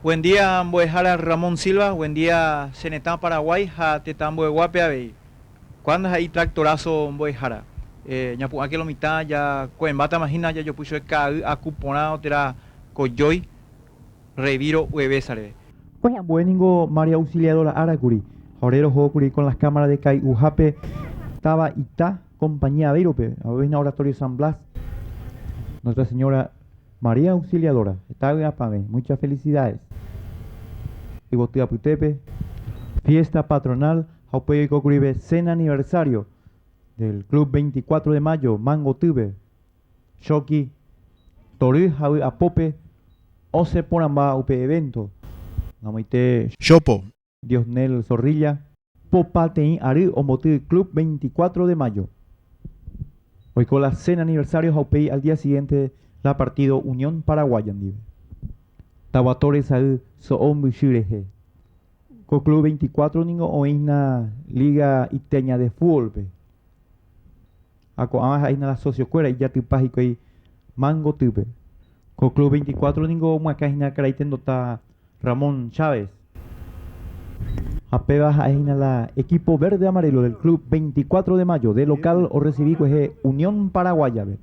Buen día mbo'ehára Ramón Silva, buen día che retã Paraguái ha tetã mbo'eguápe avei. Ko'ág̃a ndaha'éi tractorazo mbo'ehára. Ñapu'ãke lo mitã ja ko'ẽmbátama hína jajopy chupe ka'ay aku porã térã kojói reviro uevésare. Ambue ningo María Auxiliadora ára kuri, ha ore roho kuri con las cámaras de Kai'uhápe táva Ita Compañía Aveirope, avei Oratorio San Blas, Nuestra Señora María Auxiliadora, heta vy'apavẽ, muchas felicidades. Yvoty apytépe, fiesta patronal ha upéi oiko kurive cena aniversario del Club 24 de Mayo, Mangotýpe, Choki, tory ha vy'apópe osẽ porãmba upe evento. Namoite Chopo. Diosnel Zorrilla, popateĩ ary omboty Club 24 de Mayo. Oiko la cena aniversario ha upéi al día siguiente la partido Unión Paraguaya ndive. Taguato resay so'o mbychy rehe. Ko Club 24 ningo oĩhína Liga Iteña de Fútbol-pe. Ha ko'ãva ha'ehína la socio-kuéra ijatypa hikuái Mangotýpe. Ko Club 24 ningo omyakãhína karai tendota Ramón Chávez. Ha péva ha'ehína la equipo verde amarelo del Club 24 de Mayo de local orrecibi kuehe Unión Paraguaya-pe.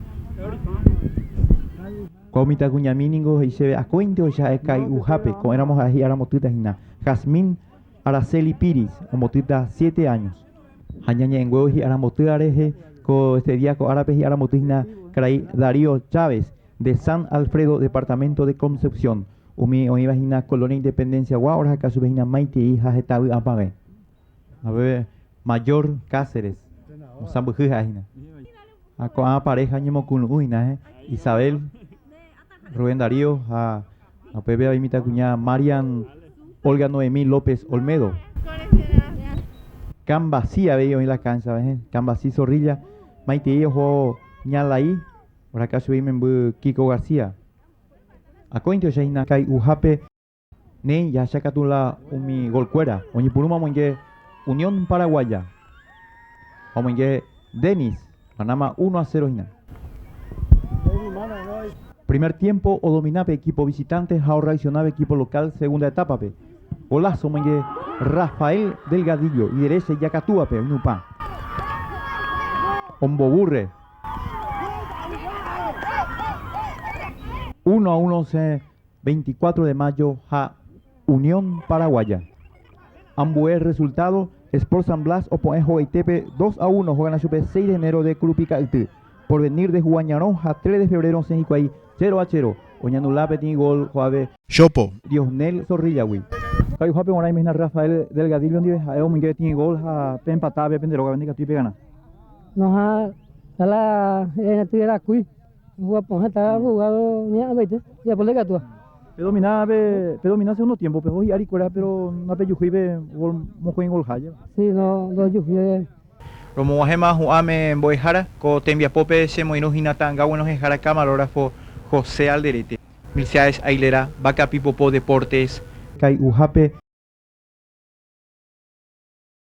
Ko mitãkuñami ningo he'i chéve akóinte ohecha ha'e ka'ay'uhápe, ko'ẽramo ha'e hi'aramotýta hína. Jazmín Araceli Piris ombotýta siete años. Ha ñañe'ẽnguévo hi'arambotýva rehe, ko este día ko árape hi'aramboty hína karai Darío Chávez, de San Alfredo, departamento de Concepción. Umi oĩva hína Colonia Independencia-gua orahaka chupe hína maitei ha heta vy'apavẽ. Aveve Mayor Cáceres, mosãmbyhy ha'e hína. Ha ko'ã pareja oñemokunu'ũ hína, eh, Isabel, Rubén Darío ha upépe avei mitãkuña Marian Olga Noemí López Olmedo. Kambasi avei oĩ la cancha, eh, Kambasi Zorrilla, maitei oho Ñalai, oraka chugui imemby Kiko García. Akóinte ohecha hína kai'uhápe Néi, jahecha katu la umi golkuéra. Oñepyrũma omoinge Unión Paraguaya ha omoinge Denis, ganáma uno a cero hína. Primer tiempo odomina pe equipo visitante ha orreacciona pe equipo local segunda etapa-pe. Golazo omoinge Rafael Delgadillo iderecha ijakatúvape oinupã. Omboburre. Uno a uno osẽ 24 de Mayo ha Unión Paraguaya. Ambue resultado, Sport San Blas opo'ẽ hogaitépe dos a uno ogana chupe 6 de enero de Kurupika'yty. Porvenir de Huañarõ ha 3 de febrero osẽ hikuái cero a cero, oñanula peteĩ gol joave Chopo. Diosnel Zorrilla-gui. Ka'yuhápe g̃uarã oime hína Rafael Delgadillo ndive, ha'e omoinge peteĩ gol ha pe empata pe pende rógape ndikatúi pegana. Noha la erenatýrakui. Ojuaporã heta jugado ñe'ãvaite, japo ndaikatúva. Pedomina pe pedomina segundo tiempo peho hi'ári kuéra pero ndapejuhúi pe gol mokõi golha jeva. Sí, no ndojuhúi. Romog̃uahẽma hu'ãme mbo'ehára, ko tembiapópe chemoirũ hína ta'anga guenohẽhára camarógrafo José Alderete. Milciades Aguilera, Vacapipopo Deportes. Kai'uhápe.